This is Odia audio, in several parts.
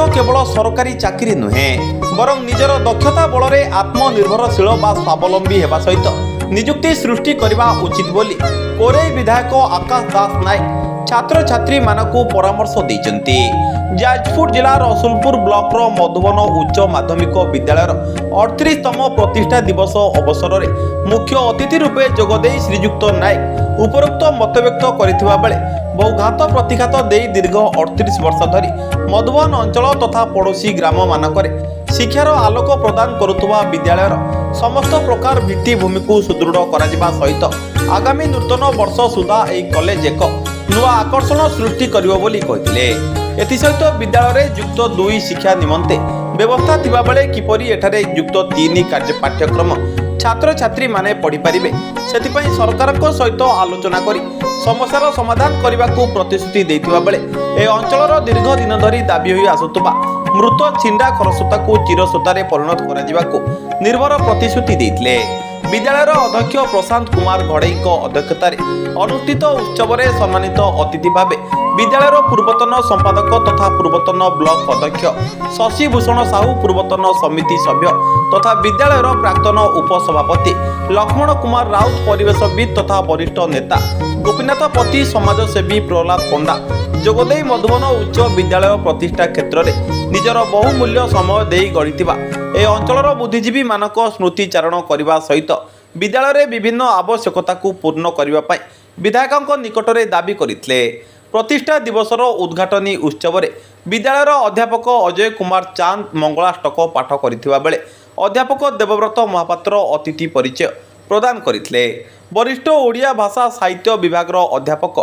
ଲକ୍ଷ୍ୟ କେବଳ ସରକାରୀ ଚାକିରି ନୁହେଁ, ବରଂ ନିଜର ଦକ୍ଷତା ବଳରେ ଆତ୍ମନିର୍ଭରଶୀଳ ବା ସ୍ୱାବଲମ୍ବୀ ହେବା ସହିତ ନିଯୁକ୍ତି ସୃଷ୍ଟି କରିବା ଉଚିତ ବୋଲି କୋରେଇ ବିଧାୟକ ଆକାଶ ଦାସ ନାୟକ ଛାତ୍ରଛାତ୍ରୀମାନଙ୍କୁ ପରାମର୍ଶ ଦେଇଛନ୍ତି। ଯାଜପୁର ଜିଲ୍ଲା ରସୁଲପୁର ବ୍ଲକର ମଧୁବନ ଉଚ୍ଚ ମାଧ୍ୟମିକ ବିଦ୍ୟାଳୟର 38ତମ ପ୍ରତିଷ୍ଠା ଦିବସ ଅବସରରେ ମୁଖ୍ୟ ଅତିଥି ରୂପେ ଯୋଗଦେଇ ଶ୍ରୀଯୁକ୍ତ ନାୟକ ଉପରୋକ୍ତ ମତବ୍ୟକ୍ତ କରିଥିବା ବେଳେ ବହୁ ଘାତ ପ୍ରତିଘାତ ଦେଇ ଦୀର୍ଘ 38 ବର୍ଷ ଧରି ମଧୁବନ ଅଞ୍ଚଳ ତଥା ପଡ଼ୋଶୀ ଗ୍ରାମମାନଙ୍କରେ ଶିକ୍ଷାର ଆଲୋକ ପ୍ରଦାନ କରୁଥିବା ବିଦ୍ୟାଳୟର ସମସ୍ତ ପ୍ରକାର ଭିତ୍ତିଭୂମିକୁ ସୁଦୃଢ଼ କରାଯିବା ସହିତ ଆଗାମୀ ନୂତନ ବର୍ଷ ସୁଦ୍ଧା ଏହି କଲେଜ ଏକ ନୂଆ ଆକର୍ଷଣ ସୃଷ୍ଟି କରିବ ବୋଲି କହିଥିଲେ। ଏଥିସହିତ ବିଦ୍ୟାଳୟରେ ଯୁକ୍ତ 2 ଶିକ୍ଷା ନିମନ୍ତେ ବ୍ୟବସ୍ଥା ଥିବାବେଳେ କିପରି ଏଠାରେ ଯୁକ୍ତ 3 କାର୍ଯ୍ୟ ପାଠ୍ୟକ୍ରମ ଛାତ୍ରଛାତ୍ରୀମାନେ ପଢ଼ିପାରିବେ, ସେଥିପାଇଁ ସରକାରଙ୍କ ସହିତ ଆଲୋଚନା କରି ସମସ୍ୟାର ସମାଧାନ କରିବାକୁ ପ୍ରତିଶ୍ରୁତି ଦେଇଥିବା ବେଳେ ଏ ଅଞ୍ଚଳର ଦୀର୍ଘ ଦିନ ଧରି ଦାବି ହୋଇ ଆସୁଥିବା ମୃତ ଛିଣ୍ଡା ଖରସ୍ରୋତାକୁ ଚିରସ୍ରୋତାରେ ପରିଣତ କରାଯିବାକୁ ନିର୍ଭର ପ୍ରତିଶ୍ରୁତି ଦେଇଥିଲେ। ବିଦ୍ୟାଳୟର ଅଧ୍ୟକ୍ଷ ପ୍ରଶାନ୍ତ କୁମାର ଘଡ଼େଇଙ୍କ ଅଧ୍ୟକ୍ଷତାରେ ଅନୁଷ୍ଠିତ ଉତ୍ସବରେ ସମ୍ମାନିତ ଅତିଥି ଭାବେ ବିଦ୍ୟାଳୟର ପୂର୍ବତନ ସମ୍ପାଦକ ତଥା ପୂର୍ବତନ ବ୍ଲକ ଅଧ୍ୟକ୍ଷ ଶଶିଭୂଷଣ ସାହୁ, ପୂର୍ବତନ ସମିତି ସଭ୍ୟ ତଥା ବିଦ୍ୟାଳୟର ପ୍ରାକ୍ତନ ଉପସଭାପତି ଲକ୍ଷ୍ମଣ କୁମାର ରାଉତ, ପରିବେଶବିତ୍ ତଥା ବରିଷ୍ଠ ନେତା ଗୋପୀନାଥ ପତି, ସମାଜସେବୀ ପ୍ରହ୍ଲାଦ ପଣ୍ଡା ଯୋଗଦେଇ ମଧୁବନ ଉଚ୍ଚ ବିଦ୍ୟାଳୟ ପ୍ରତିଷ୍ଠା କ୍ଷେତ୍ରରେ ନିଜର ବହୁମୂଲ୍ୟ ସମୟ ଦେଇ ଗଢ଼ିଥିବା ଏ ଅଞ୍ଚଳର ବୁଦ୍ଧିଜୀବୀମାନଙ୍କ ସ୍ମୃତିଚାରଣ କରିବା ସହିତ ବିଦ୍ୟାଳୟରେ ବିଭିନ୍ନ ଆବଶ୍ୟକତାକୁ ପୂର୍ଣ୍ଣ କରିବା ପାଇଁ ବିଧାୟକଙ୍କ ନିକଟରେ ଦାବି କରିଥିଲେ। ପ୍ରତିଷ୍ଠା ଦିବସର ଉଦ୍ଘାଟନୀ ଉତ୍ସବରେ ବିଦ୍ୟାଳୟର ଅଧ୍ୟାପକ ଅଜୟ କୁମାର ଚାନ୍ଦ ମଙ୍ଗଳାଷ୍ଟକ ପାଠ କରିଥିବା ବେଳେ ଅଧ୍ୟାପକ ଦେବବ୍ରତ ମହାପାତ୍ର ଅତିଥି ପରିଚୟ ପ୍ରଦାନ କରିଥିଲେ। ବରିଷ୍ଠ ଓଡ଼ିଆ ଭାଷା ସାହିତ୍ୟ ବିଭାଗର ଅଧ୍ୟାପକ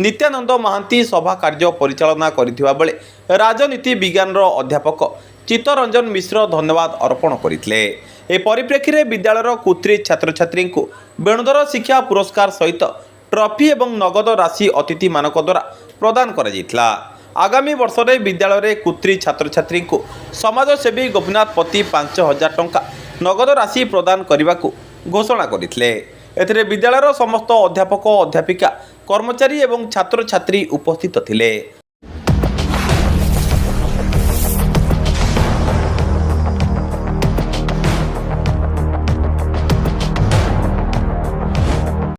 ନିତ୍ୟାନନ୍ଦ ମହାନ୍ତି ସଭା କାର୍ଯ୍ୟ ପରିଚାଳନା କରିଥିବା ବେଳେ ରାଜନୀତି ବିଜ୍ଞାନର ଅଧ୍ୟାପକ ଚିତ୍ତରଞ୍ଜନ ମିଶ୍ର ଧନ୍ୟବାଦ ଅର୍ପଣ କରିଥିଲେ। ଏ ପରିପ୍ରେକ୍ଷୀରେ ବିଦ୍ୟାଳୟର କୃତି ଛାତ୍ରଛାତ୍ରୀଙ୍କୁ ବେଣୁଧର ଶିକ୍ଷା ପୁରସ୍କାର ସହିତ ଟ୍ରଫି ଏବଂ ନଗଦ ରାଶି ଅତିଥିମାନଙ୍କ ଦ୍ୱାରା ପ୍ରଦାନ କରାଯାଇଥିଲା। ଆଗାମୀ ବର୍ଷରେ ବିଦ୍ୟାଳୟରେ କୃତି ଛାତ୍ରଛାତ୍ରୀଙ୍କୁ ସମାଜସେବୀ ଗୋପୀନାଥ ପତି 5000 ଟଙ୍କା ନଗଦ ରାଶି ପ୍ରଦାନ କରିବାକୁ ଘୋଷଣା କରିଥିଲେ। ଏଥିରେ ବିଦ୍ୟାଳୟର ସମସ୍ତ ଅଧ୍ୟାପକ, ଅଧ୍ୟାପିକା, କର୍ମଚାରୀ ଏବଂ ଛାତ୍ରଛାତ୍ରୀ ଉପସ୍ଥିତ ଥିଲେ।